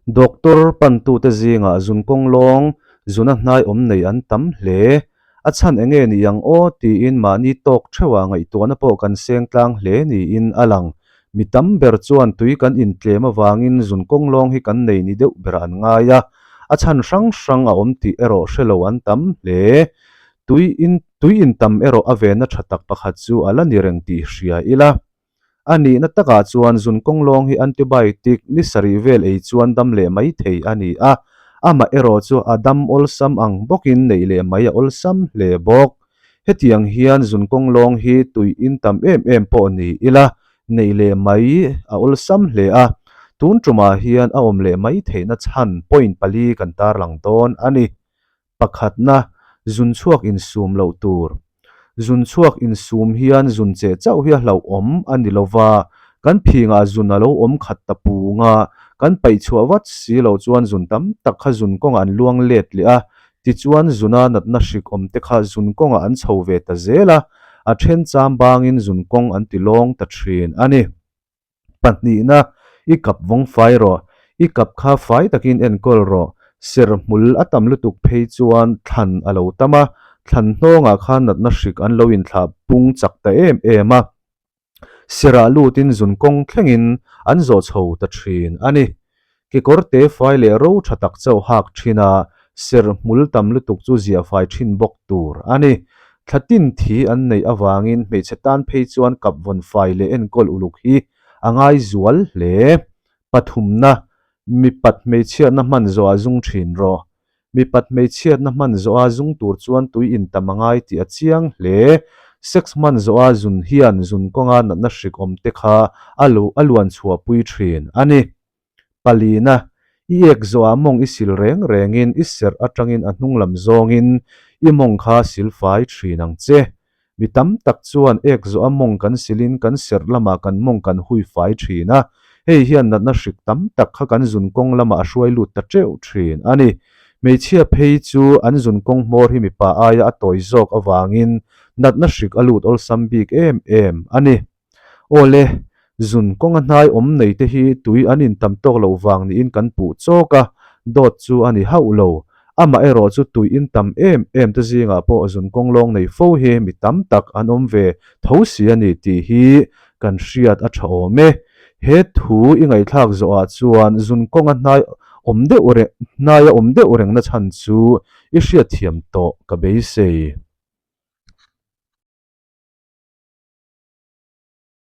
Doctor pantute zingah zun kawng lawng zuna hnai awm nei an tam hle. A chhan enge ni ang aw tiin mahni tawk theuhah ngaihtuahna pawh kan seng tlang hle niin a lang. Mi tam ber chuan tui kan intlem avangin zun kawng lawng hi kan nei ni deuh berah an ngai a, a chhan hrang hrang a awm tih erawh hre lo an tam hle. Tui in tui intam erawh a venna tha tak pakhat chu a la ni reng tih hria ila. A nihna takah chuan zun kawng lawng hi antibiotic ni sarih vel ei chuan dam leh mai thei a ni a, amah erawh chu a dam awlsam ang bawkin neih leh mai a awlsam hle bawk. Hetiang hian zun kawng lawng hi tui in tam em em pawh ni ila neih leh mai a awlsam hle a, tun tumah hian a awm leh mai theihna chhan point pali kan tarlang dawn a ni. Pakhatna, zun chhuak insum loh tur. Zun chhuak insum hian zun cheh chauh hi a hlauhawm a ni lo va, kan phingah zun a lo awm khat ta pung a, kan paih chhuah vat si loh chuan zun tam tak kha zun kawngah an luang let leh a, tichuan zuna natna hrik awm te kha zun kawngah an chho ve ta zel a, a then cham bangin zun kawng an ti lawng ta thin a ni. Pahnihna, i kap vawng fai rawh. I kap kha fai takin enkawl rawh. Ser hmul a tam lutuk phei chuan thlan a lo tam a, thlan hnawngah khan natna hrik an lo inthlah pung chak ta em em a. Serah lutin zun kawng thlengin an zawh chho ta thin a ni. Kekawr te fai leh ro tha tak chauh hak thin a, ser hmul tam lutuk chu ziah fai thin bawk tur a ni. Thla tin thi an neih avangin hmeichhe tan phei chuan kap vawn fai leh enkawl uluk hi a ngai zual hle. Pathumna, mipat hmeichhiatna hman zawh a zung thin rawh. Mipat hmeichhiatna hman zawh a zung tur chuan tui intam a ngai tih a chiang hle. Sex hman zawh a zun hian zun kawnga natna hrik awm te kha a a luan chhuahpui thin a ni. Palina, i ek zawhah mawng i sil reng rengin i serh atangin a hnung lam zawngin i mawng kha sil fai thin ang che. Mi tam tak chuan ek zawha mawng kan silin kan serh lamah kan mawng kan hui fai thin a, hei hian natna hrik tam tak kha kan zun kawng lamah a hruai lut ta teuh thin a ni. Hmeichhia phei chu an zun kawng hmawr hi mipa aia a tawi zawk avangin natna hrik a lut awlsam bik em em a ni. Awle, zun kawnga hnai awm nei te hi tui an intam tawk loh vang niin kan puh chawk a, dawt chu a ni hauh lo. Amah erawh chu tui intam em em te zingah pawh zun kawng lawng nei fo hi mi tam tak an awm ve tho si a ni tih hi kan hriat a tha awm e. He thu i ngaihthlak zawhah chuan zun kawnga hnai awm deuh reng hnai a awm deuh rengna chhan chu i hriatthiam tawh ka beisei.